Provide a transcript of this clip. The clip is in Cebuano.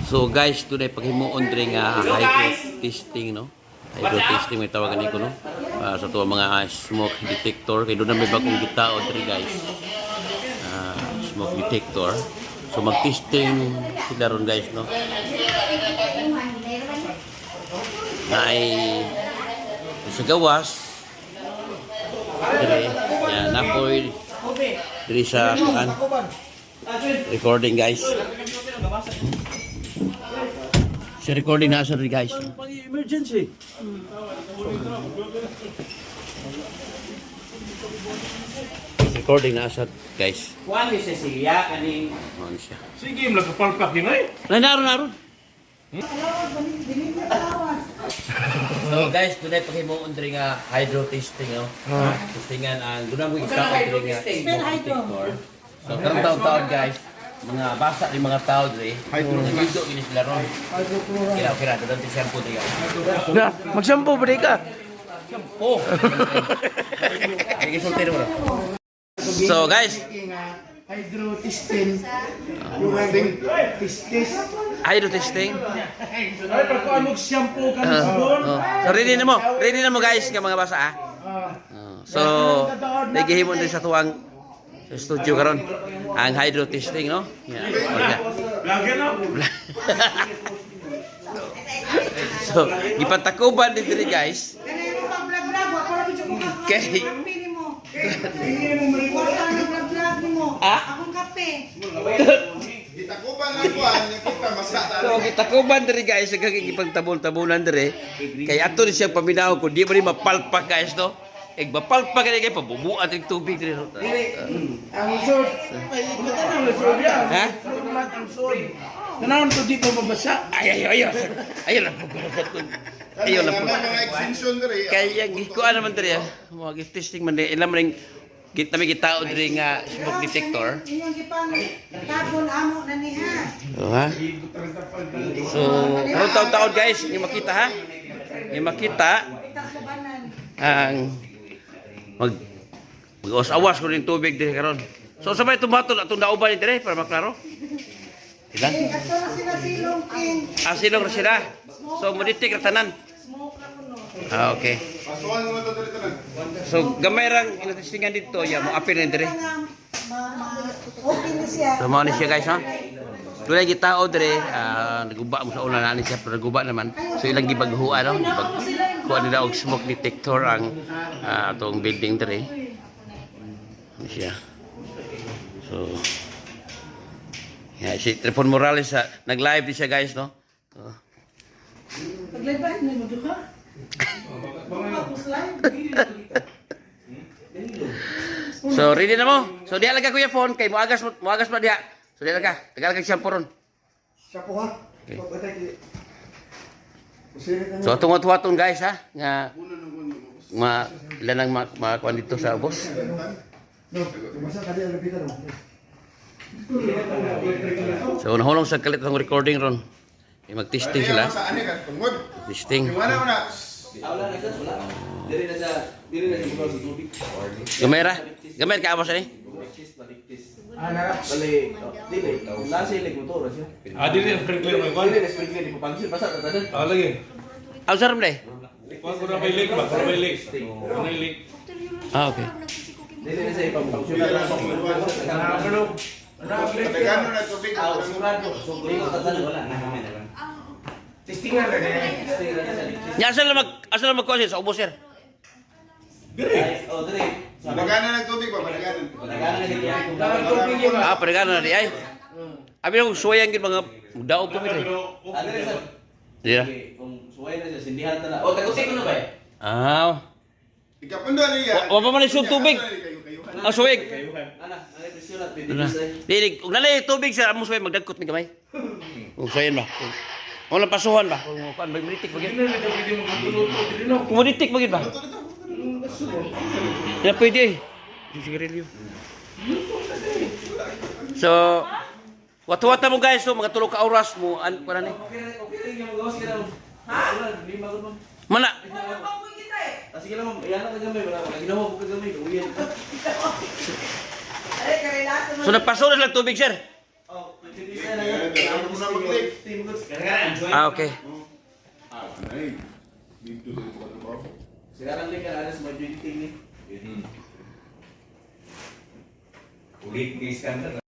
So guys, dunay paghimuon diri nga hydro testing, no. Hydro testing may tawagan ni ko, no. Sa tuwa mga smoke detector kay doon na may bagong gitao diri, guys. Smoke detector. So mag-testing sila ron, guys, no. Na ay sa gawas diri ya napoy diri sa kuan recording, guys. Sa recording na sa guys. Emergency. Recording na sa, guys. Kuan ni siya siya kaning Ano siya? Sige, nagpalpak yun eh. Ay, naron naron. So guys, dunay paghimuon diri nga hydro testing, no. Testingan ang dunay mo gitao diri nga smoke detector. So karong taon-taon, guys, mga basa ni mga tao diri. Hydro gini sila ron. Kira kira doon ti shampoo diri. Na, mag-shampoo ba di ka? Shampoo. Ay gisulti mo. So guys, Hydro testing. Testis. Hydro testing. Ay, pagkuan mo shampoo ka ng sabon. Oh. So ready na mo. Ready na mo, guys, nga mga basa ah. Oh. So nagihimo din sa tuwang sa studio karon ang hydro testing, no. Yeah. Okay. Lagi na. So gipatakuban din diri, guys. Kaya mo pang vlog-vlog, wa pa ra mo ka. Kay Kape nimo. Wa pa ra vlog-vlog nimo. Akong kape. Gitakuban lang kuan, nakita masa So gitakuban diri, guys, sa gipagtabon-tabonan diri. Kay ato ni siya paminaw kung di ba ni mapalpak, guys, no. Eh mapalpak kay kay pabubuat ang tubig diri, no. Ang sod. Ay, matanong ang sod ya. Ha? Sod ang sod. Tanawon to di pa mabasa. Ay ay ay. Ay lang po. Ayaw lang po. Mga extension diri. Kaya gikuan naman diri ah. Mga testing man diri ilang man ring git nami gitao diri nga smoke detector. Inyong gipang tabon amo na niha. Oh, ha? So, karon taon-taon, guys, ni makita ha. Ni makita Itakubanan. ang mag mag-awas-awas ko rin tubig diri karon. So sabay tumatol atong nauban ni diri para maklaro. Ilan? Eh, ato na sila silong king. Ah, silong ra sila. So mo-detect ra tanan. Smoke ra kuno. Ah, okay. Pasuan mo to diri tanan. So gamay rang inatestingan dito ya mo apil na diri. Nga, okay ni siya. So mao ni siya, guys, ha. Dunay gitao dire, naguba mo sa una na ni siya pero naguba naman. So ilang gibaghuan, no, gibag kuha nila og smoke detector ang atong building dire. Ano siya. So yeah, si Trifon Morales sa nag-live din siya, guys, no. Oh. Paglive ba mo duha? Tapos live. So ready na mo. So diha lang ka, kuya phone kay moagas mo moagas pa diha. So diha lang ka. Tagal kag shampoo ron. Shampoo ha. Okay. So atong tuwaton, guys, ha nga ma ilan ang makuan dito sa ubos. Masa kali ang lapitan mo. So nahulong sa kalit ang recording ron. Eh, mag-testing sila. Sa ani ka tungod. Testing. Wala na. Wala na siya, wala. Diri na siya, diri na siya bukaw sa tubig. Gamay ra. Gamay ka awas ani. Baliktis, baliktis. Bali, oh, dili. Nasa ilig motor siya. Ah, dili ang sprinkler may kuan. Dili na sprinkler di papansin basta tatanan. Ah, lagi. Aw saram day. Kuan ko na may leak ba? Ko na may leak. Ko na may leak. Ah, okay. Dili na siya ipang-functional. Tagano na tubig. Ah, sigurado. Dili tatanan wala na kami na lang. Testingan na eh. Testing na siya. Nya asa lang mag asa lang magkuha siya sa ubos, sir. Dili. Oh, dili. Tagano na tubig ba? Tagano. Nagana na siya. Ah, paregano na di ay. Abi nang suwayan gid mga daog pa mi diri. Pero Ah, dili sa. Di ra. Okay, kung suway na siya, sindihan ta na. Oh, tagusin ko na ba eh? Ah. Ikapundo niya. Wa pa man isud tubig. Ah, suwig. Ana, ana presyon at Ano na. bibigis eh. Dili ug nalay tubig sir amo suway magdagkot mi gamay. Ug suwayan ba? Wala pasuhan ba? Kung kuan magmilitik ba gyud? Dili na pwede magluluto dili no. Kung maditik ba gyud ba? Di na pwede eh. Yung sigarilyo. So, watu-wata mo, guys, so mga tulo ka oras mo, an, kuan ni. Okay rin yung magawas ka na. Ha? Wala, lima ko ma'am. Mana, Wala pa ko kita eh. Ah, sige lang ma'am, iyan lang gamay, wala wala ginawa ko kagamay, uwi. Ay, karelasan So nagpaso na lang tubig, sir. Oh, pwede na lang. Kaya mo na mag-click. Ah, okay. Ah, nay. Dito dito ka ba? Sila lang link alas mo jointing ni. Ulit ni scandal.